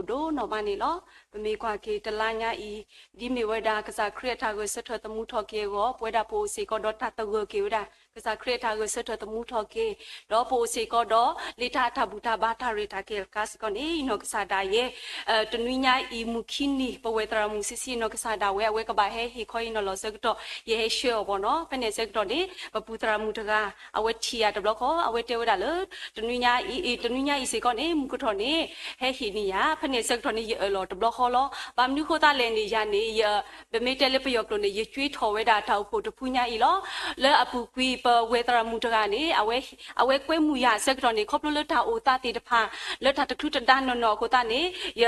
ပကဘၣ်အိၣ်မူဒိၣ်နီၢ်မးန့ၣ်လီၤ. ပမ့ၢ်ကွၢ်က့ၤတလါညါအံၤ, ဒ်မ့ၢ်ဝဲဒၣ်ကစၢ်ခရံာ်အတၢ်ဂဲၤဆၢထၢၣ်သမူထီၣ်က့ၤအဂီၢ်, ပဝဲဒၣ်ပအိၣ်စ့ၢ်ကီးဒီးတၢ်သဂၢၢ်က့ၤဝဲဒၣ် ကစၢ်ခရံာ်အတၢ်ဂဲၤဆၢထၢၣ်သမူထီၣ်က့ၤ, ဒီးပအိၣ်စ့ၢ်ကီးဒီး လံာ်တၢ်တၢ်ဘူၣ်တၢ်ဘါတၢ်ရဲၣ်တၢ်ကျဲၤစ့ၢ်ကီးန့ၣ် နီၢ်ကစၢ်ဒၣ်ယဲ တနွံညါအံၤမုၢ်ခံနံၤ ပဝဲသရၣ်မုၣ်ဆံးဆံးနီၢ်ကစၢ်ဒၣ်ဝဲ အဝဲကဘၣ်ဟဲဟ့ၣ်ခီဟ့ၣ်နီၤလီၤဆၢကတီၢ် ယဟဲဆှၢအီၤဘၣ်နီၤ. ဖဲန့ၣ်ဆၢကတီၢ်န့ၣ် ပပူၤသရၣ်မုၣ်တဂၤ အဝဲထံၣ်ယၤတဘျီဃီ အဝဲတဲဝဲဒၣ်လၢ တနွံညါအံၤ တနွံညါအံၤစ့ၢ်ကီးန့ၣ် မုၢ်ကထီၣ်န့ၣ် ဟဲဟ့ၣ်န့ၢ်ယၤ. ဖဲန့ၣ်ဆၢကတီၢ်န့ၣ် ယအၢၣ်လီၤတဘျီဃီလီၤ. ဘၣ်မနုၤဃိသတးလဲၣ်န့ၣ် ယၤန့ၣ် ယ ပမ့ၢ်တဲလၢပယီၤကျိာ်န့ၣ် ယကွ့ထီၣ်ဝဲဒၣ်တၢ်အိၣ်ဖှိၣ်တဖုညါအံၤလီၤ. လၢအပူၤကွံာ်ပဝဲသရၣ်မုၣ်တဂၤန့ၣ် အဝဲကွဲမုာ်ယၤအဆၢကတီၢ်န့ၣ် ခီဖျိလၢတၢ်အိၣ်သးသ့ၣ်တဖၣ် လၢတၢ်တချုးတဒါနီၢ်နီၢ်အဃိသတးန့ၣ် ယ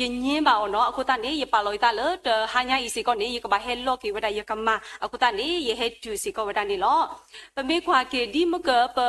ယငြင်းဘၣ်အီၤနီၤ. အဃိသတးန့ၣ် ယပာ်လီၤယသးလၢ တဟါညါအံၤစ့ၢ်ကီးန့ၣ် ယကဘၣ်ဟဲလီက့ၤဝဲဒၣ်ယကမၢ်အဃိသတးန့ၣ် ယဟဲတုၤစ့ၢ်ကီးဝဲဒၣ်န့ၣ်လီၤ. ပမ့ၢ်ကွၢ်က့ၤဒ်မ့ၢ်ကပ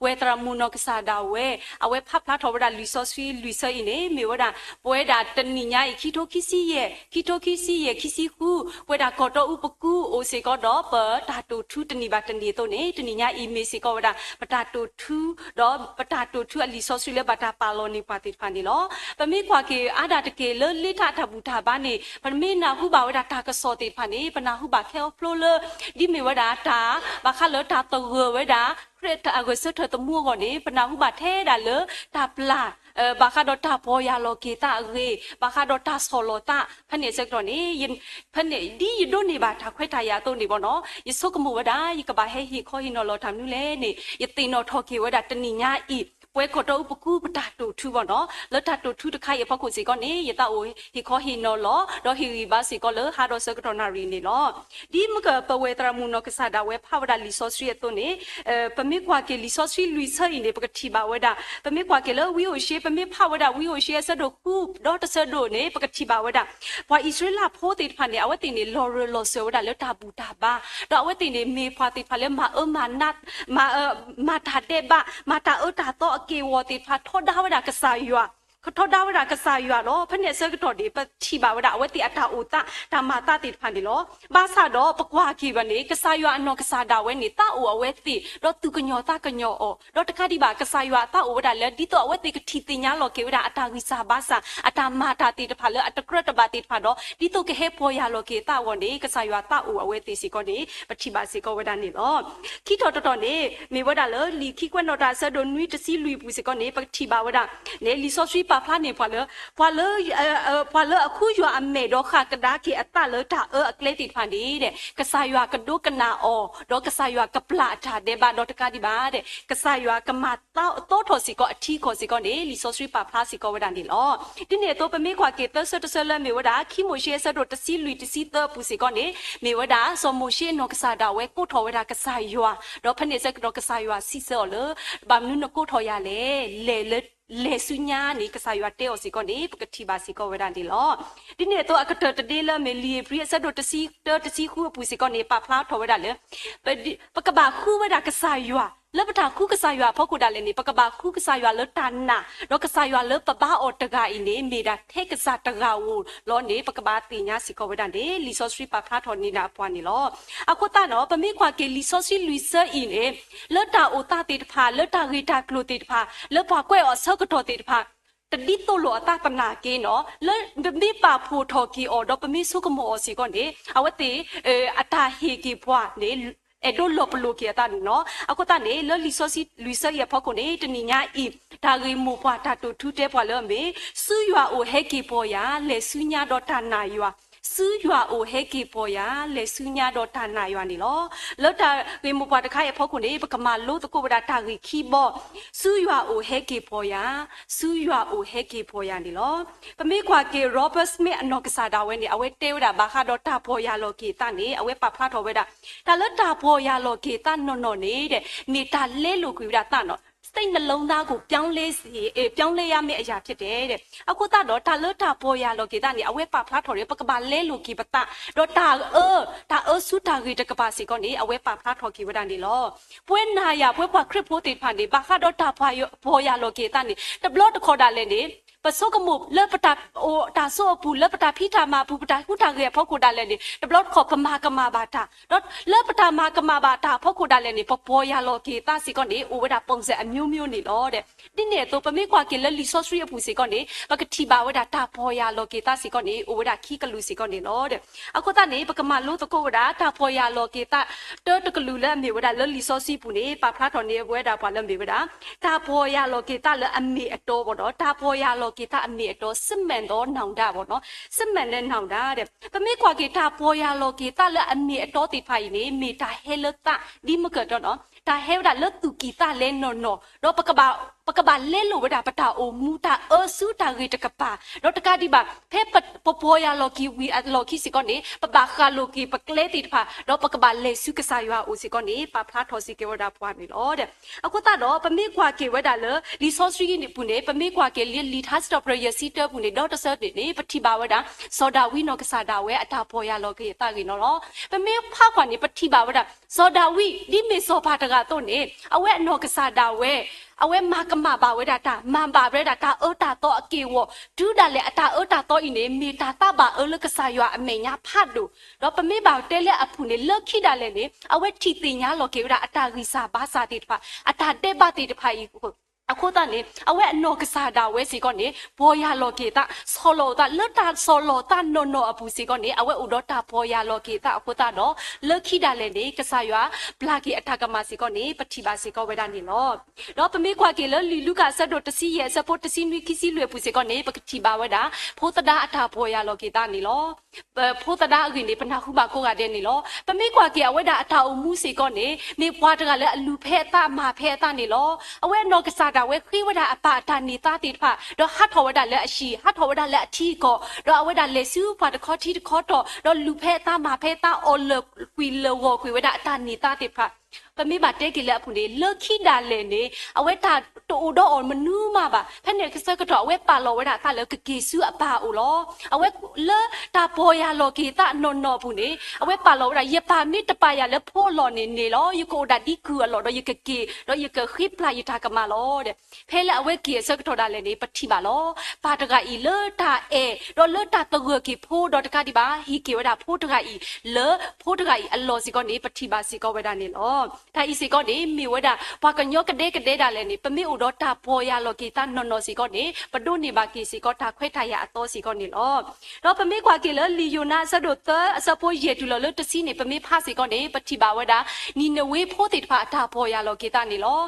ဝဲသရၣ်မုၣ်နီၢ်ကစၢ်ဒၣ်ဝဲ အဝဲဖးဖျါထီၣ်ဝဲဒၣ်လံာ်စီဆှံလွံၢ်ဆၢအံၤန့ၣ် မ့ၢ်ဝဲဒၣ် ပဝဲဒၣ်တနံၣ်ညါအံၤ ခံထိခံဆံယဲၢ် ခံထိခံဆံယဲၢ် ခံဆံဃု ပဝဲဒၣ်ကီၢ်တီအူပကူအိၣ်စ့ၢ်ကီးဒီး ပတၢ်တိာ်ထူတနံၣ်ဘၣ်တနံၣ်အသိးန့ၣ် တနံၣ်ညါအံၤမ့ၢ်စ့ၢ်ကီးဝဲဒၣ် ပတၢ်တိာ်ထူ ဒီးပတၢ်တိာ်ထူအလံာ်စီဆှံလၢဘၣ်တၢ်ပာ်လီၤန့ၢ်ပှၤသ့ၣ်တဖၣ်န့ၣ်လီၤ. ပမ့ၢ်ကွၢ်က့ၤအါဒၣ်တက့ၢ်လၢလံာ်တၢ်တၢ်ဘူၣ်တၢ်ဘါန့ၣ် ပမ့ၢ်နၢ်ဟူဘၣ်ဝဲဒၣ်တၢ်ကစီၣ်သ့ၣ်တဖၣ်န့ၣ် ပနၢ်ဟူဘၣ်ခဲအဖျိလၢ ဒ်မ့ၢ်ဝဲဒၣ်တၢ် ဘၣ်ဃးလၢတၢ်သဂၢၢ်ဝဲဒၣ် ခရံာ်အဂဲၤဆၢထၢၣ်သမူအဂီၢ်န့ၣ် ပနၢ်ဟူဘၣ်ထဲဒၣ်လၢ တၢ်ပျၢ် ဘၣ်ဃးဒီးတၢ်ပီၢ်ယၢ်လီၤက့ၤသးအဂ့ၢ် ဘၣ်ဃးဒီးတၢ်ဆီၣ်လီၤသး ဖဲန့ၣ်အဆၢကတီၢ်န့ၣ် ဖဲန့ၣ် ဒ်ယဒိးန့ၢ်ဘၣ်တၢ်ခွဲးတၢ်ယာ်အသိးန့ၣ်ဘၣ်နီၤ ယဆိကမိၣ်ဝဲဒၣ် ယကဘၣ်ဟဲဟ့ၣ်ခီဟ့ၣ်နီၤလီၤတၢ်မနုၤလဲၣ်န့ၣ် ယသ့ၣ်နီၣ်ထီၣ်က့ၤဝဲဒၣ်တနံၣ်ညါအံၤ ပဝဲကီၢ်တီအူပကူပတၢ်တိာ်ထူဘၣ်နီၤ လၢတၢ်တိာ်ထူတခါအံၤအဖီခိၣ်စ့ၢ်ကီးန့ၣ် ယသးအိၣ်ဟ့ၣ်ခီဟ့ၣ်နီၤလီၤ ဒီးဟ့ၣ်ဂံၢ်ဘါစ့ၢ်ကီးလၢဟါဒီးဆၢကတီၢ်နၣ်ရံၣ်န့ၣ်လီၤ. ဒ်မ့ၢ်ကပဝဲသရၣ်မုၣ်နီၢ်ကစၢ်ဒၣ်ဝဲဖးဝဲဒၣ်လံာ်စီဆှံအသိးန့ၣ် ပမ့ၢ်ကွၢ်က့ၤလံာ်စီဆှံလွံၢ်ဆၢအံၤန့ၣ် ပကထံၣ်ဘၣ်ဝဲဒၣ် ပမ့ၢ်ကွၢ်က့ၤလၢဝံအိၣ်ၡ့ ပမ့ၢ်ဖးဝဲဒၣ်ဝံအိၣ်ၡ့အဆၢဒိၣ်ဃု ဒီးတဆၢဒိၣ်န့ၣ် ပကထံၣ်ဘၣ်ဝဲဒၣ် ပှၤအံၣ်စရ့လးဖိသ့ၣ်တဖၣ်န့ၣ် အဝဲသ့ၣ်န့ၣ် လီၤရၢၢ်လီၤစၢၤဝဲဒၣ်လၢတၢ်ဘူၣ်တၢ်ဘါ ဒီးအဝဲသ့ၣ်န့ၣ် မ့ၢ်ပှၤသ့ၣ်တဖၣ်လၢမၤအၢ မၤ မၤတၢ်ဒဲးဘး မၤတၢ်အၢတၢ်သီအက့ၢ်အဂီၤသ့ၣ်တဖၣ် ထီဒါဝဲဒၣ်ကစၢ်ယွၤ ထီဒါဝဲဒၣ်ကစၢ်ယွၤလီၤ. ဖဲန့ၣ်အဆၢကတီၢ်န့ၣ် ပထံၣ်ဘၣ်ဝဲဒၣ် အဝဲသ့ၣ်အတၢ်အိၣ်သး တၢ်မၤသးသ့ၣ်တဖၣ်န့ၣ်လီၤ. ဘၣ်ဆၣ်ဒီးပကွၢ်က့ၤဘၣ်န့ၣ် ကစၢ်ယွၤအနီၢ်ကစၢ်ဒၣ်ဝဲန့ၣ် သးအိၣ်အဝဲသ့ၣ် ဒီးသူၣ်ကညီၤသးကညီၤအီၤ ဒီးတကးဒံးဘၣ် ကစၢ်ယွၤအသးအိၣ်ဝဲဒၣ်လၢ ဒ်သိးအဝဲသ့ၣ်ကထံၣ်သ့ၣ်ညါလီၤက့ၤဝဲဒၣ်အတၢ်ဂံၢ်စၢ်ဘါစၢ် အတၢ်မၤတၢ်သ့ၣ်တဖၣ်လၢအတကြၢးတဘၣ်သ့ၣ်တဖၣ်ဒီး ဒ်သိးကဟဲပီၢ်ယၢ်လီၤက့ၤအသးအဂီၢ်န့ၣ် ကစၢ်ယွၤသးအိၣ်အဝဲသ့ၣ်စ့ၢ်ကီးန့ၣ် ပထံၣ်ဘၣ်စ့ၢ်ကီးဝဲဒၣ်န့ၣ်လီၤ. ခံထီၣ်တထီၣ်န့ၣ် မ့ၢ်ဝဲဒၣ်လၢလံာ်ခံကွဲးနီၣ်တၢ်အဆၢဒိၣ်နွံတဆံလွံၢ်အပူၤစ့ၢ်ကီးန့ၣ် ပကထံၣ်ဘၣ်ဝဲဒၣ် န့ၣ် လံာ်စီဆှံပာ်ဖျါန့ၢ်ပှၤလၢ ပှၤလၢ ပှၤလၢအခူယွၤအမဲာ်ဒီးဃၣ်ကဒါက့ၤအသးလၢတၢ်အၢအကျဲသ့ၣ်တဖၣ်န့ၣ် ကစၢ်ယွၤကဒိကနၣ်အီၤ ဒီးကစၢ်ယွၤကပျၢ်အတၢ်ဒဲးဘးဒီးတကးဒံးဘၣ် ကစၢ်ယွၤကမၤသီထီၣ်စ့ၢ်ကီးအထံအကီၢ်စ့ၢ်ကီးန့ၣ် လံာ်စီဆှံပာ်ဖျါစ့ၢ်ကီးဝဲဒၣ်န့ၣ်လီၤ. ဒ်န့ၣ်အသိး ပမ့ၢ်ကွၢ်က့ၤသၢဆၢတဆၢလၢမ့ၢ်ဝဲဒၣ် ခံမိၤၡ့အဆၢဒိၣ်တဆံလွံၢ်တဆံသၢအပူၤစ့ၢ်ကီးန့ၣ် မ့ၢ်ဝဲဒၣ် စီၤမိၤၡ့အနီၢ်ကစၢ်ဒၣ်ဝဲကိးထီၣ်ဝဲဒၣ်ကစၢ်ယွၤ ဒီးဖဲန့ၣ်အဆၢကတီၢ်ကစၢ်ယွၤစံးဆၢအီၤလၢ ဘၣ်မနုၤနကိးထီၣ်ယၤလဲၣ် လဲၤဆူညါန့ၣ် ကစၢ်ယွၤတဲအီၤစ့ၢ်ကီးန့ၣ် ပကထံၣ်ဘၣ်စ့ၢ်ကီးဝဲဒၣ်န့ၣ်လီၤ. ဒ်န့ၣ်အသိးအကတၢၢ်တဒ့လၢမ့ၢ်လံာ်ဧ့ၤဘြံၤအဆၢဒိၣ်တဆံတၢ တဆံဃုအပူၤစ့ၢ်ကီးန့ၣ် ပာ်ဖျါထီၣ်ဝဲဒၣ်လၢ ပကဘၣ်ဃုဝဲဒၣ်ကစၢ်ယွၤ လၢပတၢ်ဃုကစၢ်ယွၤအဖီခိၣ်ဒၣ်လဲာ်န့ၣ် ပကဘၣ်ဃုကစၢ်ယွၤလၢတၢ်နာ် ဒီးကစၢ်ယွၤလၢပဘါအီၤတဂၤအံၤန့ၣ် မ့ၢ်ဒၣ်ထဲကစၢ်တဂၤဧိၤလီၤန့ၣ် ပကဘၣ်သ့ၣ်ညါစ့ၢ်ကီးဝဲဒၣ်န့ၣ် လံာ်စီဆှံပာ်ဖျါထီၣ်န့ၢ်ဒၣ်ပှၤန့ၣ်လီၤ. အဃိသတးဒီး ပမ့ၢ်ကွၢ်က့ၤလံာ်စီဆှံလွံၢ်ဆၢအံၤန့ၣ် လၢတၢ်အိၣ်သးသ့ၣ်တဖၣ် လၢတၢ်ဂ့ၢ်တၢ်ကျိၤသ့ၣ်တဖၣ် လၢပှၤကွဲးအီၤအဆၢကတီၢ်သ့ၣ်တဖၣ် တဒ်သိးလိာ်အသးသနာ်က့နီၤ လၢပမ့ၢ်ပာ်ဖှိၣ်ထီၣ်က့ၤအီၤဒီးပမ့ၢ်ဆိကမိၣ်အီၤစ့ၢ်ကီးန့ၣ် အဝဲသ့ၣ် အတၢ်ဟ့ၣ်က့ၤပှၤန့ၣ် အဲၣ်ဒိးလီၤပလိာ်က့ၤအသးန့ၣ်လီၤ. အဃိသတးန့ၣ် လၢလံာ်စီဆှံလွံၢ်ဆၢအံၤအဖီခိၣ်န့ၣ် တနံၤညါအံၤ တၢ်ဂ့ၢ်မိၢ်ပှၢ်တၢ်တိာ်ထူတဲပှၤလၢအမ့ၢ် စုယွၤအိၣ်ဟဲက့ၤပီၢ်ယၢ် လဲၤဆူညါဒီးတၢ်နာ်ယွၤ, စုယွၤအိၣ်ဟဲက့ၤပီၢ်ယၢ် လဲၤဆူညါဒီးတၢ်နာ်ယွၤန့ၣ်လီၤ. လၢတၢ်ဂ့ၢ်မိၢ်ပှၢ်တခါအံၤအဖီခိၣ်န့ၣ် ပကမၤလိသကိးဝဲဒၣ်တၢ်ဂ့ၢ်ခံဘီ စုယွၤအိၣ်ဟဲက့ၤပီၢ်ယၢ်, စုယွၤအိၣ်ဟဲက့ၤပီၢ်ယၢ်န့ၣ်လီၤ. ပမ့ၢ်ကွၢ်က့ၤ Robert Smith အနီၢ်ကစၢ်ဒၣ်ဝဲန့ၣ် အဝဲတဲဝဲဒၣ်ဘၣ်ဃးဒီးတၢ်ပီၢ်ယၢ်လီၤက့ၤသးန့ၣ် အဝဲပာ်ဖျါထီၣ်ဝဲဒၣ် တၢ်လၢတၢ်ပီၢ်ယၢ်လီၤက့ၤသးနီၢ်နီၢ်န့ၣ် မ့ၢ်တၢ်လဲလိာ်ကွံာ်ဝဲဒၣ်သးနီၢ် စိတ်နှလုံးသားကို ပြောင်းလဲစေ, ပြောင်းလဲရမယ့်အရာဖြစ်တယ် အဃိသတးဒီး တၢ်လၢတၢ်ပီၢ်ယၢ်လီၤက့ၤသးန့ၣ် အဝဲပာ်ဖျါထီၣ်ဒီး ပကဘၣ်လဲလိာ်က့ၤပသး ဒီးတၢ်အၢ တၢ်အၢဆူတၢ်ဂ့ၤတကပၤစ့ၢ်ကီးန့ၣ် အဝဲပာ်ဖျါထီၣ်က့ၤဝဲဒၣ်န့ၣ်လီၤ. ပဝဲနၤယၤ ပဝဲပှၤခရံာ်ဖိသ့ၣ်တဖၣ်န့ၣ် ဘၣ်ဃးဒီးတၢ်ပီၢ်ယၢ်လီၤက့ၤသးန့ၣ် တဘျီတခီၣ်ဒၣ်လဲာ်န့ၣ် ပဆိကမိၣ်လၢပတၢ်အိၣ်တၢ်ဆိးအပူၤ, လၢပတၢ်ဖံးတၢ်မၤအပူၤ, ပတၢ်ဟူးတၢ်ဂဲၤအဖီခိၣ်ဒၣ်လဲာ်န့ၣ် တဘျီတခီၣ်ပမၤကမၣ်ဘၣ်တၢ်, ဒီးလၢပတၢ်မၤကမၣ်ဘၣ်တၢ်အဖီခိၣ်ဒၣ်လဲာ်န့ၣ် ပပီၢ်ယၢ်လီၤက့ၤသးစ့ၢ်ကီးန့ၣ် အိၣ်ဝဲဒၣ် ပုံစံ အမျိုးမျိုးန့ၣ်လီၤ. ဒ်န့ၣ်အသိး ပမ့ၢ်ကွၢ်က့ၤလၢလံာ်စီဆှံအပူၤစ့ၢ်ကီးန့ၣ် ပကထံၣ်ဘၣ်ဝဲဒၣ်တၢ်ပီၢ်ယၢ်လီၤက့ၤသးစ့ၢ်ကီးန့ၣ် အိၣ်ဝဲဒၣ်ခံကလုာ်စ့ၢ်ကီးန့ၣ်လီၤ. အဃိသတးန့ၣ် ပကမၤလိသကိးဝဲဒၣ် တၢ်ပီၢ်ယၢ်လီၤက့ၤသး တၢတကလုာ်လၢအမ့ၢ်ဝဲဒၣ်လၢလံာ်စီဆှံပူၤန့ၣ် ပာ်ဖျါထီၣ်န့ၢ်ဝဲဒၣ်ပှၤလၢအမ့ၢ်ဝဲဒၣ် တၢ်ပီၢ်ယၢ်လီၤက့ၤသးလၢအမ့ၢ်အတီဘၣ်ဒီး တၢ်ပီၢ်ယၢ်လီၤက့ၤသးအမ့ၢ်အတီ စစ်မှန်သော နောင်တ ဘၣ်ဒီး စစ်မှန်တဲ့ နောင်တ ဒီး ပမ့ၢ်ကွၢ်က့ၤတၢ်ပီၢ်ယၢ်လီၤက့ၤသးလၢအမ့ၢ်အတီသ့ၣ်တဖၣ်အံၤန့ၣ် မ့ၢ်တၢ်ဟဲလၢသးဒ်မ့ၢ်ကတၢၢ်ဒီး တၢ်ဟဲဝဲဒၣ်လၢသူၣ်ကံၢ်သးလဲနီၢ်နီၢ် ဒီးပကဘၣ် ပကဘၣ်လဲလိာ်ဝဲဒၣ်ပတၢ်အိၣ်မူ တၢ်အၢဆူတၢ်ဂ့ၤတကပၤ ဒီးတကးဒံးဘၣ် ဖဲပ ပပီၢ်ယၢ်လီၤက့ၤဝံၤအလီၢ်ခံစ့ၢ်ကီးန့ၣ် ပဘၣ်ဃၣ်လိာ်က့ၤပကျဲသ့ၣ်တဖၣ် ဒီးပကဘၣ်လဲၤဆူကစၢ်ယွၤအအိၣ်စ့ၢ်ကီးန့ၣ် ပာ်ဖျါထီၣ်စ့ၢ်ကီးဝဲဒၣ်ပှၤန့ၣ်လီၤ. အဃိသတးဒီး ပမ့ၢ်ကွၢ်က့ၤဝဲဒၣ်လၢ လံာ်စီဆှံပူၤန့ၣ် ပမ့ၢ်ကွၢ်က့ၤလံာ်ထါစံးထီၣ်ပတြၢၤယဲၢ်ဆံတၢပူၤန့ၣ် ဒီတဆၢန့ၣ် ပထံၣ်ဘၣ်ဝဲဒၣ် စီၤဒၤဝံးနီၢ်ကစၢ်ဒၣ်ဝဲအတၢ်ပီၢ်ယၢ်လီၤက့ၤအသးအဂ့ၢ်န့ၣ်လီၤ. ပမ့ၢ်ဖးကွၢ်န့ၣ် ပထံၣ်ဘၣ်ဝဲဒၣ် စီၤဒၤဝံး ဒ်မ့ၢ်စီၤပၤတဂၤအသိးန့ၣ် အဝဲအနီၢ်ကစၢ်ဒၣ်ဝဲ အဝဲမၤကမၣ်ဘၣ်ဝဲဒၣ်တၢ် မၤဘၣ်ဝဲဒၣ်တၢ်အၢတၢ်သီအက့ၢ်အဂီၤ တုၤဒၣ်လဲာ်အတၢ်အၢတၢ်သီအံၤန့ၣ် မ့ၢ်တၢ်သးဘၣ်အၢလၢကစၢ်ယွၤအမဲာ်ညါဖးဒိၣ်, ဒီးပမ့ၢ်ဘၣ်တဲလၢအပူၤန့ၣ် လၢခံဒၣ်လဲာ်န့ၣ် အဝဲထံၣ်သ့ၣ်ညါလီၤက့ၤဝဲဒၣ်အတၢ်ဂံၢ်စၢ်ဘါစၢ်သ့ၣ်တဖၣ် အတၢ်ဒဲးဘးသ့ၣ်တဖၣ်အံၤ အဃိသတးန့ၣ် အဝဲအနီၢ်ကစၢ်ဒၣ်ဝဲစ့ၢ်ကီးန့ၣ် ပီၢ်ယၢ်လီၤက့ၤသး ဆီၣ်လီၤအသး လၢတၢ်ဆီၣ်လီၤသးနီၢ်နီၢ်အပူၤစ့ၢ်ကီးန့ၣ် အဝဲအိၣ်ဒီးတၢ်ပီၢ်ယၢ်လီၤက့ၤသးအဃိသတးဒီး လၢခံဒၣ်လဲာ်န့ၣ် ကစၢ်ယွၤပျၢ်က့ၤအတၢ်ကမၣ်စ့ၢ်ကီးန့ၣ် ပထံၣ်ဘၣ်စ့ၢ်ကီးဝဲဒၣ်န့ၣ်လီၤ. ဒီးပမ့ၢ်ကွၢ်က့ၤလၢလံာ်လူၤကၣ်အဆၢဒိၣ်တဆံယဲၢ်အဆၢဖိတဆံနွံ ခံဆံလွံၢ်အပူၤစ့ၢ်ကီးန့ၣ် ပကထံၣ်ဘၣ်ဝဲဒၣ် ဖိသဒါအတၢ်ပီၢ်ယၢ်လီၤက့ၤသးန့ၣ်လီၤ. ဖိသဒါအဂ့ၢ်န့ၣ် ပနၢ်ဟူဘၣ်ကိးဂၤဒဲးန့ၣ်လီၤ. ပမ့ၢ်ကွၢ်က့ၤအဝဲဒၣ်အတၢ်အိၣ်မူစ့ၢ်ကီးန့ၣ် မ့ၢ်ပှၤတဂၤလၢအလူၤဖဲအသးမၤဖဲအသးန့ၣ်လီၤ. အဝဲအနီၢ်ကစၢ်ဒၣ်ဝဲဃ့ဝဲဒၣ်အပၢ်အတၢ်န့ၢ်သါသ့ၣ်တဖၣ် ဒီးဟးထီၣ်ဝဲဒၣ်လၢအဟံၣ် ဟးထီၣ်ဝဲဒၣ်လၢအထံအကီၢ် ဒီးအဝဲဒၣ်လဲၤဆူပှၤတခီထံတခီတီၢ် ဒီးလူၤဖဲအသးမၤဖဲအသး အီၣ်လၢာ်ကွံာ်လၢာ်ဂီၤကွံာ်ဝဲဒၣ်အတၢ်န့ၢ်သါသ့ၣ်တဖၣ် ပမ့ၢ်ဘၣ်တဲက့ၤလၢအပူၤန့ၣ် လၢခံဒၣ်လဲာ်န့ၣ် အဝဲတၢ်တအိၣ်ဒီးအီၤမနုၤမးဘၣ်. ဖဲန့ၣ်အဆၢကတီၢ် အဝဲပာ်လီၤဝဲဒၣ်အသးလၢကက့ၤဆူအပၢ်အအိၣ်လီၤ. အဝဲလၢတၢ်ပီၢ်ယၢ်လီၤက့ၤသးနီၢ်နီၢ်အပူၤန့ၣ် အဝဲပာ်လီၤဝဲဒၣ် ယပၢ်မ့ၢ်တပာ်ယၤလၢဖိအလီၢ်န့ၣ်န့ၣ်လီၤ ယကအိၣ်ဒၣ်ဒ်ကုၢ်အလီၢ် ဒီးယကက့ၤ ဒီးယကဃ့ပျၢ်ယတၢ်ကမၣ်လီၤ. ဖဲလၢအဝဲက့ၤအဆၢကတီၢ်ဒၣ်လဲာ်န့ၣ် ပထံၣ်ဘၣ်လီၤ. ပၢ်တဂၤအံၤလၢတၢ်အဲၣ် ဒီးလၢတၢ်သဂၢၢ်က့ၤဖိဒီးတကးဒံးဘၣ် ဟ့ၣ်က့ၤဝဲဒၣ်ဖိတဂၤအံၤ လၢဖိတဂၤအံၤအလီၢ်စ့ၢ်ကီးန့ၣ် ပထံၣ်ဘၣ်စ့ၢ်ကီးဝဲဒၣ်န့ၣ်လီၤ. တၢ်အံၤစ့ၢ်ကီးန့ၣ် မ့ၢ်ဝဲဒၣ် ပှၤကညီကဒဲကဒဲဒၣ်လဲာ်န့ၣ် ပမ့ၢ်အိၣ်ဒီးတၢ်ပီၢ်ယၢ်လီၤက့ၤသးနီၢ်နီၢ်စ့ၢ်ကီးန့ၣ် ပဒိးန့ၢ်ဘၣ်က့ၤစ့ၢ်ကီးတၢ်ခွဲးတၢ်ယာ်အသီစ့ၢ်ကီးန့ၣ်လီၤ. ဒီးပမ့ၢ်ကွၢ်က့ၤလၢလံာ်ယိၤနါအဆၢဒိၣ်သၢ အဆၢဖိယဲၢ်တုၤလီၤလၢတဆံန့ၣ် ပမ့ၢ်ဖးစ့ၢ်ကီးန့ၣ် ပထံၣ်ဘၣ်ဝဲဒၣ် နံၤနဝ့ဖိသ့ၣ်တဖၣ်အတၢ်ပီၢ်ယၢ်လီၤက့ၤသးန့ၣ်လီၤ.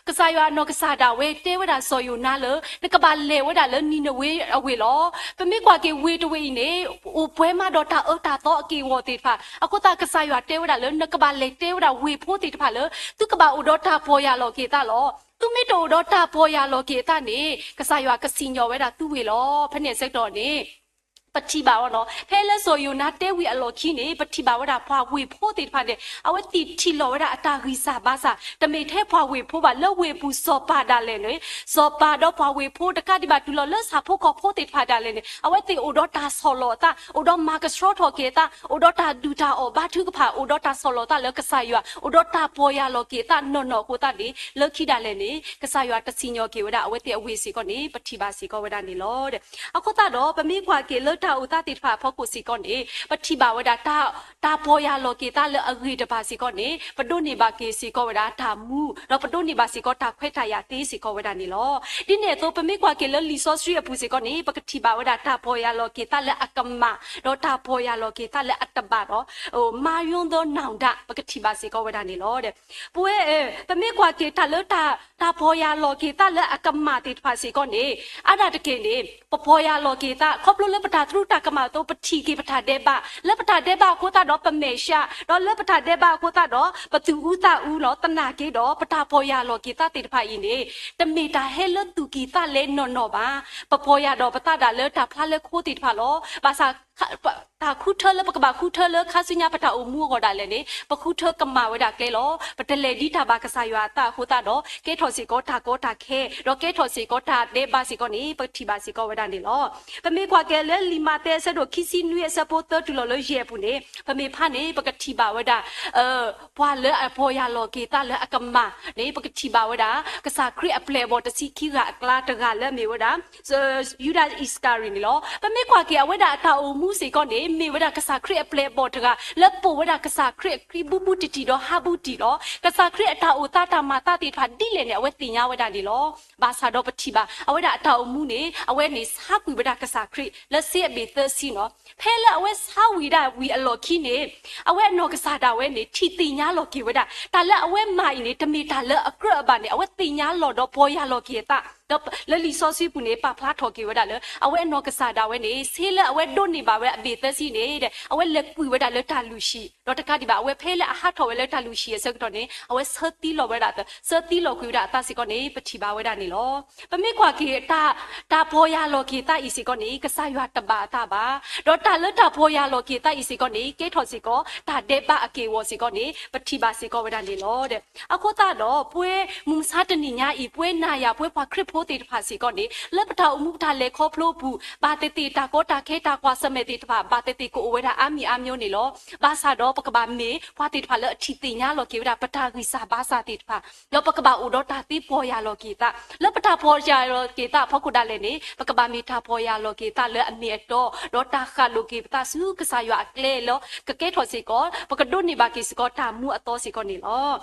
ကစၢ်ယွၤအနီၢ်ကစၢ်ဒၣ်ဝဲတဲဝဲဒၣ်စီၤယိၤနါလၢ နကဘၣ်လဲၤဝဲဒၣ်လၢနံၤနဝ့အဝ့ၢ်လီၤ. ပမ့ၢ်ကွၢ်က့ၤဝ့ၢ်တဝ့ၢ်အံၤန့ၣ် အိၣ်ပှဲၤမးဒီးတၢ်အၢတၢ်သီအက့ၢ်အဂီၤသ့ၣ်တဖၣ် အဃိသတးကစၢ်ယွၤတဲဝဲဒၣ်လၢ နကဘၣ်လဲၤတဲဝဲဒၣ်ဝ့ၢ်ဖိသ့ၣ်တဖၣ်လၢ သုကဘၣ်အိၣ်ဒီးတၢ်ပီၢ်ယၢ်လီၤက့ၤသးလီၤ. သုမ့ၢ်တအိၣ်ဒီးတၢ်ပီၢ်ယၢ်လီၤက့ၤသးန့ၣ် ကစၢ်ယွၤကစံၣ်ညီၣ်ဝဲဒၣ်သုဝ့ၢ်လီၤ. ဖဲန့ၣ်အဆၢကတီၢ်န့ၣ် ပထံၣ်ဘၣ်အီၤနီၤ ဖဲလၢစီၤယိၤနါတဲဝံၤအလီၢ်ခံန့ၣ် ပထံၣ်ဘၣ်ဝဲဒၣ်ပှၤဝ့ၢ်ဖိသ့ၣ်တဖၣ်န့ၣ် အဝဲသ့ၣ်ထံၣ်လီၤဝဲဒၣ်အတၢ်ဂံၢ်စၢ်ဘါစၢ် တမ့ၢ်ထဲပှၤဝ့ၢ်ဖိဘၣ် လၢဝ့ၢ်ပူၤစီၤပၤဒၣ်လဲာ်န့ၣ် စီၤပၤဒီးပှၤဝ့ၢ်ဖိတကးဒံးဘၣ်တုၤလီၤလၢဆၣ်ဖိကီၢ်ဖိသ့ၣ်တဖၣ်ဒၣ်လဲာ်န့ၣ် အဝဲသ့ၣ်အိၣ်ဒီးတၢ်ဆီၣ်လီၤအသး အိၣ်ဒီးမၤကဆှီထီၣ်က့ၤအသး အိၣ်ဒီးတၢ်ဒုၣ်တၢ်အီၣ်ဘါထုကဖၣ် အိၣ်ဒီးတၢ်ဆီၣ်လီၤသးလၢကစၢ်ယွၤ အိၣ်ဒီးတၢ်ပီၢ်ယၢ်လီၤက့ၤအသးနီၢ်နီၢ်အဃိသတးန့ၣ် လၢခံဒၣ်လဲာ်န့ၣ် ကစၢ်ယွၤတစံၣ်ညီၣ်က့ၤဝဲဒၣ်အဝဲသ့ၣ်အဝ့ၢ်စ့ၢ်ကီးန့ၣ် ပထံၣ်ဘၣ်စ့ၢ်ကီးဝဲဒၣ်န့ၣ်လီၤ. အဃိသတးဒီး ပမ့ၢ်ကွၢ်က့ၤလၢတၢ်အိၣ်သးသ့ၣ်တဖၣ်အဖီခိၣ်စ့ၢ်ကီးန့ၣ် ပထံၣ်ဘၣ်ဝဲဒၣ် တၢ်ပီၢ်ယၢ်လီၤက့ၤသးလၢအဂ့ၤတဖၣ်စ့ၢ်ကီးန့ၣ် ပဒိးန့ၢ်ဘၣ်က့ၤစ့ၢ်ကီးဝဲဒၣ်တၢ်မူ ဒီးပဒိးန့ၢ်ဘၣ်စ့ၢ်ကီးတၢ်ခွဲးတၢ်ယာ်သ့စ့ၢ်ကီးဝဲဒၣ်န့ၣ်လီၤ. ဒ်န့ၣ်အသိး ပမ့ၢ်ကွၢ်က့ၤလၢလံာ်စီဆှံအပူၤစ့ၢ်ကီးန့ၣ် ပကထံၣ်ဘၣ်ဝဲဒၣ်တၢ်ပီၢ်ယၢ်လီၤက့ၤသးလၢအကမၣ် ဒီးတၢ်ပီၢ်ယၢ်လီၤက့ၤသးလၢအတဘၣ်ဒီး မၤယွၤသောနောင်တ ပကထံၣ်ဘၣ်စ့ၢ်ကီးဝဲဒၣ်န့ၣ်လီၤ. ပဝဲ ပမ့ၢ်ကွၢ်က့ၤတၢ်လၢ တၢ်ပီၢ်ယၢ်လီၤက့ၤသးလၢအကမၣ်သ့ၣ်တဖၣ်စ့ၢ်ကီးန့ၣ် အါဒၣ်တက့ၢ်န့ၣ် ပပီၢ်ယၢ်လီၤက့ၤသး ခီဖျိလၢပတၢ်သရူးတၢ်ကမၣ်အသိး ပထံၣ်က့ၤပတၢ်ဒဲးဘး လၢပတၢ်ဒဲးဘးအဃိသတးဒီးပမဲာ်ဆှး ဒီးလၢပတၢ်ဒဲးဘးအဃိသတးဒီး ပသူၣ်အူသးအူလီၤ သနာ်က့ဒီး ပတၢ်ပီၢ်ယၢ်လီၤက့ၤသးသ့ၣ်တဖၣ်အံၤန့ၣ် တမ့ၢ်တၢ်ဟဲလၢသူၣ်ကံၢ်သးလဲနီၢ်နီၢ်ဘၣ်. ပပီၢ်ယၢ်ဒီးပသးဒၣ်လၢတၢ်ဖျါလၢခိသ့ၣ်တဖၣ်လီၤ. ဘၣ်ဆၣ် တၢ်ဃုထၢလၢပကဘၣ်ဃုထၢလၢခါဆူညါပတၢ်အိၣ်မူအဂီၢ်ဒၣ်လဲာ်န့ၣ် ပဃုထၢကမၣ်ဝဲဒၣ်ကျဲလီၤ. ပတလဲၤဒ်တၢ်ဘၣ်ကစၢ်ယွၤအသးအဃိသတးဒီး ကဲထီၣ်စ့ၢ်ကီးတၢ်ကီတၢ်ခဲ ဒီးကဲထီၣ်စ့ၢ်ကီးတၢ်ဒဲးဘးစ့ၢ်ကီးန့ၣ် ပကထံၣ်ဘၣ်စ့ၢ်ကီးဝဲဒၣ်န့ၣ်လီၤ. ပမ့ၢ်ကွၢ်က့ၤလၢလံာ်မးသဲအဆၢဒိၣ်ခံဆံနွံအဆၢဖိသၢတုၤလီၤလၢယဲၢ်အပူၤန့ၣ် ပမ့ၢ်ဖးန့ၣ် ပကထံၣ်ဘၣ်ဝဲဒၣ် ပှၤလၢအပီၢ်ယၢ်လီၤက့ၤသးလၢအကမၣ်န့ၣ် ပကထံၣ်ဘၣ်ဝဲဒၣ် ကစၢ်ခရံာ်အပျဲၢ်အဘီၣ်တဆံခံဂၤအကျါတဂၤလၢအမ့ၢ်ဝဲဒၣ် ယူဒၤအံၣ်စကၤရံၤန့ၣ်လီၤ. ပမ့ၢ်ကွၢ်က့ၤအဝဲဒၣ်အတၢ်အိၣ်မူစ့ၢ်ကီးန့ၣ် မ့ၢ်ဝဲဒၣ်ကစၢ်ခရံာ်အပျဲၢ်အဘီၣ်တဂၤ လၢပိာ်ဝဲဒၣ်ကစၢ်ခရံာ်အချံဘူးဘူးတံၢ်တံၢ်ဒီးဟးဘူးတံၢ်လီၤ. ကစၢ်ခရံာ်အတၢ်အိၣ်သးတၢ်မၤသးသ့ၣ်တဖၣ်ဒ်လဲၣ်န့ၣ် အဝဲသ့ၣ်ညါဝဲဒၣ်န့ၣ်လီၤ. ဘၣ်ဆၣ်ဒီးပထံၣ်ဘၣ် အဝဲဒၣ်အတၢ်အိၣ်မူန့ၣ် အဝဲန့ၣ်ဆါကွံာ်ဝဲဒၣ်ကစၢ်ခရံာ်လၢစ့အဘ့ၣ်သၢဆံနီၤ. ဖဲလၢအဝဲဆါဝံၤဒၣ်ဝံၤအလီၢ်ခံန့ၣ် အဝဲအနီၢ်ကစၢ်ဒၣ်ဝဲန့ၣ် ထံၣ်သ့ၣ်ညါလီၤက့ၤဝဲဒၣ် တၢ်လၢအဝဲမၤအံၤန့ၣ် တမ့ၢ်တၢ်လၢအကြၢးအဘၣ်န့ၣ် အဝဲသ့ၣ်ညါလီၤဒီးပီၢ်ယၢ်လီၤက့ၤအသး ဒီးလၢလံာ်စီဆှံပူၤန့ၣ် ပာ်ဖျါထီၣ်က့ၤဝဲဒၣ်လၢ အဝဲအနီၢ်ကစၢ်ဒၣ်ဝဲန့ၣ် ဆ့လၢအဝဲဒိးန့ၢ်ဘၣ်ဝဲအဘ့ၣ်သၢဆံန့ၣ် အဝဲလဲၤကွံာ်ဝဲဒၣ်လၢတၢ်လုၢ်ဟံၣ် ဒီးတကးဒံးဘၣ် အဝဲဖဲလၢအဟးထီၣ်ဝဲလၢတၢ်လုၢ်ဟံၣ်အဆၢကတီၢ်န့ၣ် အဝဲဆၢသံလီၤဝဲဒၣ် ဆၢသံလီၤကွံာ်ဝဲဒၣ်အသးစ့ၢ်ကီးန့ၣ် ပထံၣ်ဘၣ်ဝဲဒၣ်န့ၣ်လီၤ. ပမ့ၢ်ကွၢ်က့ၤ တၢ်ပီၢ်ယၢ်လီၤက့ၤသးအံၤစ့ၢ်ကီးန့ၣ် ကစၢ်ယွၤတဘၣ်အသးဘၣ်. ဒီးတၢ်လၢတၢ်ပီၢ်ယၢ်လီၤက့ၤသးအံၤစ့ၢ်ကီးန့ၣ် ကဲထီၣ်စ့ၢ်ကီး တၢ်ဒဲးဘးအက့ၢ်အဂီၤစ့ၢ်ကီးန့ၣ် ပထံၣ်ဘၣ်စ့ၢ်ကီးဝဲဒၣ်န့ၣ်လီၤ. အဃိသတးဒီး ပဝဲမုၢ်မဆါတနံၤညါအံၤ ပဝဲနၤယၤ ပဝဲပှၤခရံာ်ဖိသ့ၣ်တဖၣ်စ့ၢ်ကီးန့ၣ် လၢပတၢ်အိၣ်မူပတၢ်လဲၤခီဖျိအပူၤ ဘၣ်သ့ၣ်သ့ၣ်တၢ်ကီတၢ်ခဲတၢ်ကွၢ်ဆၢၣ်မဲာ်သ့ၣ်တဖၣ် ဘၣ်သ့ၣ်သ့ၣ်ကအိၣ်ဝဲဒၣ်အါမံၤအါမျိုးန့ၣ်လီၤ. ဘၣ်ဆၣ်ဒီးပကဘၣ်မ့ၢ်ပှၤသ့ၣ်တဖၣ်လၢအထံၣ်သ့ၣ်ညါလီၤက့ၤဝဲဒၣ် ပတၢ်ဂံၢ်စၢ်ဘါစၢ်သ့ၣ်တဖၣ် ဒီးပကဘၣ်အိၣ်ဒီးတၢ်သ့ပီၢ်ယၢ်လီၤက့ၤသး လၢပတၢ်ပီၢ်ယၢ်လီၤက့ၤသးအဖီခိၣ်ဒၣ်လဲာ်န့ၣ် ပကဘၣ်မ့ၢ်တၢ်ပီၢ်ယၢ်လီၤက့ၤသးလၢအမ့ၢ်အတီ ဒီးတၢ်ဃၣ်လိာ်က့ၤပသးဆူကစၢ်ယွၤအကျဲလီၤ. ကကဲထီၣ်စ့ၢ်ကီး ပကဒိးန့ၢ်ဘၣ်က့ၤစ့ၢ်ကီးတၢ်မူအသီစ့ၢ်ကီးန့ၣ်လီၤ.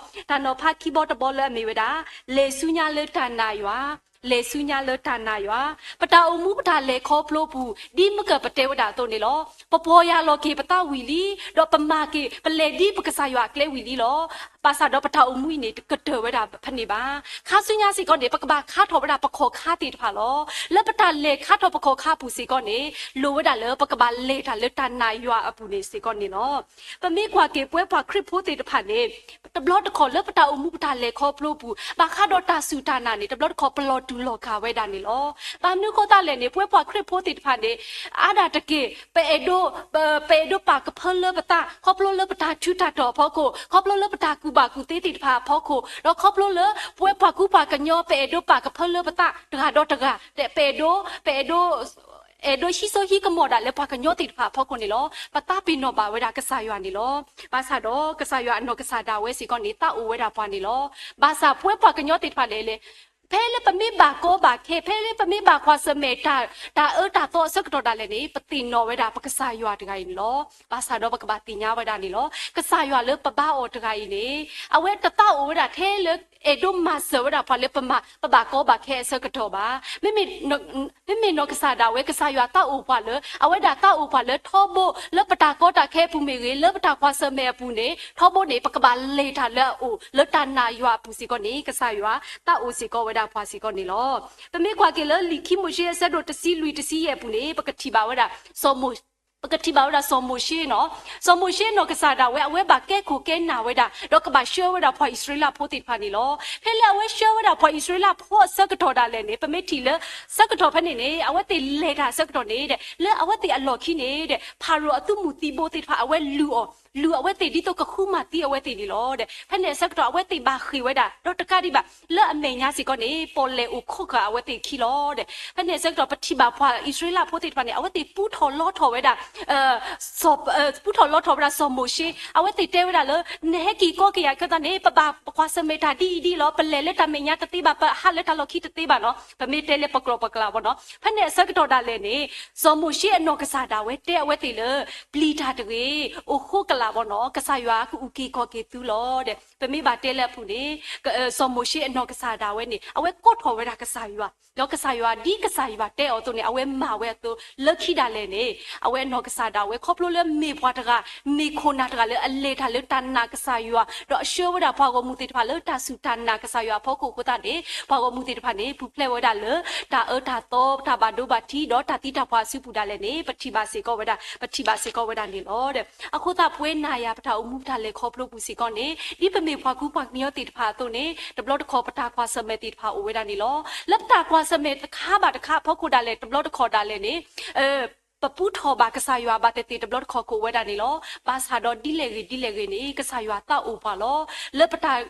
တၢ်နီၤဖးခံဘီတဘီလၢအမ့ၢ်ဝဲဒၣ် လဲၤဆူညါလၢတၢ်နာ်ယွၤ လဲၤဆူညါလၢတၢ်နာ်ယွၤ ပတၢ်အိၣ်မူပတၢ်လဲၤခီဖျိပူၤ ဒ်မ့ၢ်ကပတဲဝဲဒၣ်အသိးန့ၣ်လီၤ. ပပီၢ်ယၢ်လီၤက့ၤပသးဝံၤလံ ဒီးပမၤက့ၤ ပလဲၤဒ်ပကစၢ်ယွၤအကျဲဝံၤလံလီၤ. ဘၣ်ဆၣ်ဒီးပတၢ်အိၣ်မူအံၤန့ၣ် တကတၢၢ်ဝဲဒၣ်ဖဲန့ၣ်ဘၣ်. ခါဆူညါစ့ၢ်ကီးန့ၣ် ပကဘၣ်ခါထီၣ်ဝဲဒၣ်ပခီၣ်ခါသ့ၣ်တဖၣ်လီၤ. လၢပတၢ်လဲၤခါထီၣ်ပခီၣ်ခါအပူၤစ့ၢ်ကီးန့ၣ် လိၣ်ဝဲဒၣ်လၢပကဘၣ်လဲၤတၢ်လၢတၢ်နာ်ယွၤအပူၤန့ၣ်စ့ၢ်ကီးန့ၣ်လီၤ. ပမ့ၢ်ကွၢ်က့ၤပဝဲပှၤခရံာ်ဖိသ့ၣ်တဖၣ်န့ၣ် တဘျီတခီၣ်လၢပတၢ်အိၣ်မူပတၢ်လဲၤခီဖျိပူၤ ဘၣ်ဃးဒီးတၢ်စူၢ်တၢ်နာ်န့ၣ် တဘျီတခီၣ်ပလီၤတူာ်လီၤကာ်ဝဲဒၣ်န့ၣ်လီၤ. ဘၣ်မနုၤအဃိသတးလဲၣ်န့ၣ် ပဝဲပှၤခရံာ်ဖိသ့ၣ်တဖၣ်န့ၣ် အါဒၣ်တက့ၢ် ပအဲၣ်ဒိး ပအဲၣ်ဒိးပာ်ကဖၢလၢပသး ခီဖျိလၢပတၢ်ထူးတၢ်တီၤအဖီခိၣ် ခီဖျိလၢပတၢ်ကူၣ်ဘၣ်ကူၣ်သ့သ့ၣ်တဖၣ်အဖီခိၣ် ဒီးခီဖျိလၢ ပဝဲပှၤကူပှၤကညီ ပအဲၣ်ဒိးပာ်ကဖၢလၢပသးတဂၤဒီးတဂၤ ပအဲၣ်ဒိး ပအဲၣ်ဒိး အဲၣ်ဒိးဟံးစိဟံးကမီၤဒၣ်လၢပှၤကညီသ့ၣ်တဖၣ်အဖီခိၣ်န့ၣ်လီၤ. ပသးပ့ၤနီၣ်ဘၣ်ဝဲဒၣ်ကစၢ်ယွၤန့ၣ်လီၤ. ဘၣ်ဆၣ်ဒီးကစၢ်ယွၤအနီၢ်ကစၢ်ဒၣ်ဝဲစ့ၢ်ကီးန့ၣ် သးအိၣ်ဝဲဒၣ်ပှၤန့ၣ်လီၤ. ဘၣ်ဆၣ်ပဝဲပှၤကညီသ့ၣ်တဖၣ်လဲၣ်လဲၣ် ဖဲလၢပမ့ၢ်ဘၣ်ကီဘၣ်ခဲ ဖဲလၢပမ့ၢ်ဘၣ်ကွၢ်ဆၢၣ်မဲာ်တၢ် တၢ်အၢတၢ်သီအဆၢကတီၢ်ဒၣ်လဲာ်န့ၣ် ပသ့ၣ်နီၣ်ဝဲဒၣ်ပကစၢ်ယွၤတဂၤအံၤန့ၣ်လီၤ. ဘၣ်ဆၣ်ဒီးပကဘၣ်သ့ၣ်ညါဝဲဒၣ်န့ၣ်လီၤ. ကစၢ်ယွၤလၢပဘါအီၤတဂၤအံၤန့ၣ် အဝဲတသးအိၣ်ဝဲဒၣ်ထဲလၢ အဲၣ်ဒိးမၤစၢၤဝဲဒၣ်ပှၤလၢပမၤ ပဘၣ်ကီဘၣ်ခဲအဆၢကတီၢ်ဘၣ်. မ့မ့ၢ် မ့မ့ၢ်နီၢ်ကစၢ်ဒၣ်ဝဲ ကစၢ်ယွၤသးအိၣ်ပှၤလၢ အဝဲဒၣ်သးအိၣ်ပှၤလၢထီဘိ လၢပတၢ်ကီတၢ်ခဲအပူၤမ့ၢ်ဂ့ၤ လၢပတၢ်ကွၢ်ဆၢၣ်မဲာ်အပူၤန့ၣ် ထီဘိန့ၣ် ပကဘၣ်လဲၤတၢ်လၢအအိၣ် လၢတၢ်နာ်ယွၤအပူၤစ့ၢ်ကီးန့ၣ် ကစၢ်ယွၤသးအိၣ်စ့ၢ်ကီးဝဲဒၣ်ပှၤစ့ၢ်ကီးန့ၣ်လီၤ. ပမ့ၢ်ကွၢ်က့ၤလၢလံာ်ခံမိၤၡ့အဆၢဒိၣ်တဆံလွံၢ်တဆံယဲၢ်အပူၤန့ၣ် ပကထံၣ်ဘၣ်ဝဲဒၣ် ပကထံၣ်ဘၣ်ဝဲဒၣ်စီၤမိၤၡ့နီၤ. စီၤမိၤၡ့နီၢ်ကစၢ်ဒၣ်ဝဲ အဝဲဘၣ်ကဲခိၣ်ကဲနၢ်ဝဲဒၣ် ဒီးကဘၣ်ဆှၢဝဲဒၣ်ပှၤအံၣ်စရ့လးဖိသ့ၣ်တဖၣ်န့ၣ်လီၤ. ဖဲလၢအဝဲဆှၢဝဲဒၣ်ပှၤအံၣ်စရ့လးဖိအဆၢကတီၢ်ဒၣ်လဲာ်န့ၣ် ပမ့ၢ်ထံၣ်လၢဆၢကတီၢ်ဖဲန့ၣ်န့ၣ် အဝဲသ့ၣ်လဲၤတၢ်အဆၢကတီၢ်န့ၣ် လၢအဝဲသ့ၣ်အလီၢ်ခံန့ၣ် ဖၤရိၤအသုးမုၢ်သံဘိသ့ၣ်တဖၣ် အဝဲလုၢ်အီၤ လုၢ်အဝဲသ့ၣ်ဒ်သိးကဃုမၤသံအဝဲသ့ၣ်န့ၣ်လီၤ. ဖဲန့ၣ်အဆၢကတီၢ် အဝဲသ့ၣ်ဘၣ်ဃ့ၢ်ဝဲဒၣ် ဒီးတကးဒံးဘၣ် လၢအမဲာ်ညါစ့ၢ်ကီးန့ၣ် ပီၣ်လဲၣ်အိၣ်ခိးဃာ်အဝဲသ့ၣ်အခံလီၤ. ဖဲန့ၣ်အဆၢကတီၢ် ပထံၣ်ဘၣ်ပှၤအံၣ်စရ့လးဖိသ့ၣ်တဖၣ်န့ၣ် အဝဲသ့ၣ်ပူထီၣ်လီထီၣ်ဝဲဒၣ် ပူထီၣ်လီထီၣ်ဝဲဒၣ်စီၤမိၤၡ့ အဝဲသ့ၣ်တဲဝဲဒၣ်လၢ နဟဲက့ၤကီက့ၤယၤခဲသးန့ၣ် ပဘၣ်ကွၢ်ဆၢၣ်မဲာ်တၢ်ဒ်အံၤဒ်အံၤလီၤ. ပလဲၤလၢတၢ်မဲာ်ညါတသ့ဘၣ်, ပဟးလၢတၢ်လီၢ်ခံတသ့ဘၣ်နီၤ. ပမ့ၢ်တဲလၢပကျိာ်ပကျါဘၣ်နီၤ. ဖဲန့ၣ်အဆၢကတီၢ်ဒၣ်လဲာ်န့ၣ် စီၤမိၤၡ့အနီၢ်ကစၢ်ဒၣ်ဝဲတဲအဝဲသ့ၣ်လၢ ပျံၤတၢ်တဂ့ၤ, အိၣ်ဃိကလာ်ဘၣ်နီၤ, ကစၢ်ယွၤကအုၣ်က့ၤခီၣ်က့ၤသုလီၤဒီး ပမ့ၢ်ဘၣ်တဲလၢအပူၤန့ၣ် စီၤမိၤၡ့အနီၢ်ကစၢ်ဒၣ်ဝဲန့ၣ် အဝဲကိးထီၣ်ဝဲဒၣ်ကစၢ်ယွၤ, ဒီးကစၢ်ယွၤ ဒ်ကစၢ်ယွၤတဲအီၤအသိးန့ၣ် အဝဲမၤဝဲအသိး လၢခံဒၣ်လဲာ်န့ၣ် အဝဲအနီၢ်ကစၢ်ဒၣ်ဝဲ ခီဖျိလၢမ့ၢ်ပှၤတဂၤ မ့ၢ်ခိၣ်နၢ်တဂၤလၢအလဲၤတၢ်လၢတၢ်နာ်ကစၢ်ယွၤ ဒီးအဆှၢဝဲဒၣ်ပှၤဂီၢ်မုၢ်သ့ၣ်တဖၣ်လၢတၢ်စူၢ်တၢ်နာ်ကစၢ်ယွၤအဖီခိၣ်အဃိသတးန့ၣ် ပှၤဂီၢ်မုၢ်သ့ၣ်တဖၣ်န့ၣ် ပူၤဖျဲးဝဲဒၣ်လၢ တၢ်အၢတၢ်သီ တၢ်ဘၣ်ဒိဘၣ်ထံး ဒီးတၢ်သံတၢ်ပှၢ်အစုပူၤဒၣ်လဲာ်န့ၣ် ပထံၣ်ဘၣ်စ့ၢ်ကီးဝဲဒၣ် ပထံၣ်ဘၣ်စ့ၢ်ကီးဝဲဒၣ်န့ၣ်လီၤ. အဃိသတး ပဝဲနၤယၤ ပတၢ်အိၣ်မူပတၢ်လဲၤခီဖျိပူၤစ့ၢ်ကီးန့ၣ် ဒ်ပမ့ၢ်ပှၤကူပှၤကညီသ့ၣ်တဖၣ်အသိးန့ၣ် တဘျီတခီၣ်ပတၢ်ကွၢ်ဆၢၣ်မဲာ်သ့ၣ်တဖၣ်အိၣ်ဝဲဒၣ်န့ၣ်လီၤ. လၢပတၢ်ကွၢ်ဆၢၣ်မဲာ်တခါဘၣ်တခါအဖီခိၣ်ဒၣ်လဲာ် တဘျီတခီၣ်ဒၣ်လဲာ်န့ၣ် ပပူထီၣ်ဘၣ်ကစၢ်ယွၤဘၣ်သ့ၣ်သ့ၣ်တဘျီတခီၣ်ခိၣ်အိၣ်ဝဲဒၣ်န့ၣ်လီၤ. ဘၣ်ဆၣ်ဒီးဒ်လဲၣ်ဂ့ၤဒ်လဲၣ်ဂ့ၤန့ၣ် ကစၢ်ယွၤသးအိၣ်ပှၤလီၤ. လၢပတၢ်,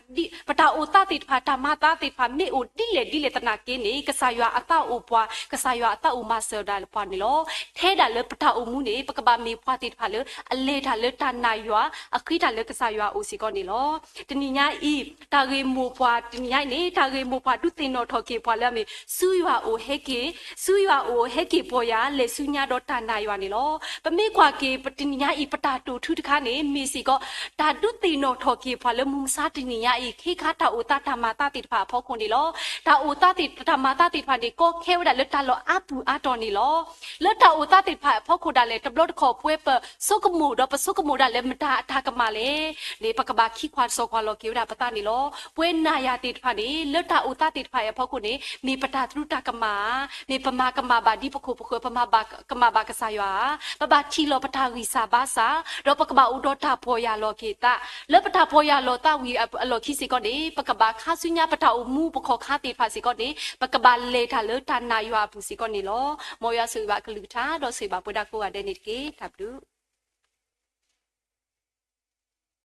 ပတၢ်အိၣ်သးသ့ၣ်တဖၣ် တၢ်မၤသးသ့ၣ်တဖၣ် မ့ၢ်အိၣ်ဒ်လဲၣ်ဒ်လဲၣ်သနာ်က့န့ၣ် ကစၢ်ယွၤအသးအိၣ်ပှၤ, ကစၢ်ယွၤအသးအိၣ်မၤစၢၤဒၣ်ပှၤန့ၣ်လီၤ. ထဲဒၣ်လၢပတၢ်အိၣ်မူန့ၣ် ပကဘၣ်မ့ၢ်ပှၤသ့ၣ်တဖၣ်လၢ အလဲၤတၢ်လၢတၢ်နာ်ယွၤ, အဃ့တၢ်လၢကစၢ်ယွၤအအိၣ်စ့ၢ်ကီးန့ၣ်လီၤ. တနံၤညါအံၤ, တၢ်ဂ့ၢ်မိၢ်ပှၢ်တနံၤညါအံၤန့ၣ် တၢ်ဂ့ၢ်မိၢ်ပှၢ်ဒုးသ့ၣ်နီၣ်ထီၣ်က့ၤပှၤလၢအမ့ၢ် ဆူယွၤအအိၣ်ဟဲက့ၤ, ဆူယွၤအအိၣ်ဟဲက့ၤပီၢ်ယၤ လဲၤဆူညါဒီးတၢ်နာ်ယွၤန့ၣ်လီၤ. ပမ့ၢ်ကွၢ်က့ၤတနံၤညါအံၤ ပတၢ်တိာ်ထူတခါန့ၣ် မ့ၢ်စ့ၢ်ကီး တၢ်ဒုးသ့ၣ်နီၣ်ထီၣ်က့ၤပှၤလၢမုၢ်မဆါတနံၤညါအံၤ ခ့ခါတၢ်အိၣ်သးတၢ်မၤသးသ့ၣ်တဖၣ်အဖီခိၣ်န့ၣ်လီၤ. တၢ်အိၣ်သးသ့ၣ်, တၢ်မၤသးသ့ၣ်တဖၣ်န့ၣ် ကီခဲဝဲဒၣ်လၢတၢ်လီၢ်အါပုၢ်အါတီၢ်န့ၣ်လီၤ. လၢတၢ်အိၣ်သးသ့ၣ်တဖၣ်အဖီခိၣ်ဒၣ်လဲာ် တဘျီတခီၣ်ပဝဲပဆိကမိၣ်ဒီးပဆိကမိၣ်ဒၣ်လၢမတၤအတၢ်ကမၣ်လဲၣ် န့ၣ် ပကဘၣ်ခံခွါစီၤခွါလီၤက့ၤဝဲဒၣ်ပသးန့ၣ်လီၤ. ပဝဲနၤယၤသ့ၣ်တဖၣ်န့ၣ် လၢတၢ်အိၣ်သးသ့ၣ်တဖၣ်အံၤအဖီခိၣ်န့ၣ် မ့ၢ်ပတၢ်သရူးတၢ်ကမၣ်ဧါ, မ့ၢ်ပမၤကမၣ်ဘၣ်ဒ်ပခိၣ်ပဃၢၤ, ပမၤကမၣ်ဘၣ်ကစၢ်ယွၤဧါ, ပဘၣ်ထံၣ်လီၤပတၢ်ဂံၢ်စၢ်ဘါစၢ်, ဒီးပကဘၣ်အိၣ်ဒီးတၢ်ပီၢ်ယၢ်လီၤက့ၤသး, လၢပတၢ်ပီၢ်ယၢ်လီၤသးဝံၤအလီၢ်ခံစ့ၢ်ကီးန့ၣ် ပကဘၣ်ခါဆူညါပတၢ်အိၣ်မူပခီၣ်ခါသ့ၣ်တဖၣ်စ့ၢ်ကီးန့ၣ် ပကဘၣ်လဲၤတၢ်လၢတၢ်နာ်ယွၤအပူၤစ့ၢ်ကီးန့ၣ်လီၤ. မ်ယွၤဆိၣ်ဂ့ၤဘၣ်အကလုၢ်ကထါ ဒီးဆိၣ်ဂ့ၤဘၣ်ပဝဲဒၣ်ကိးဂၤဒဲးန့ၣ်တက့ၢ်. တၢ်ဘျုး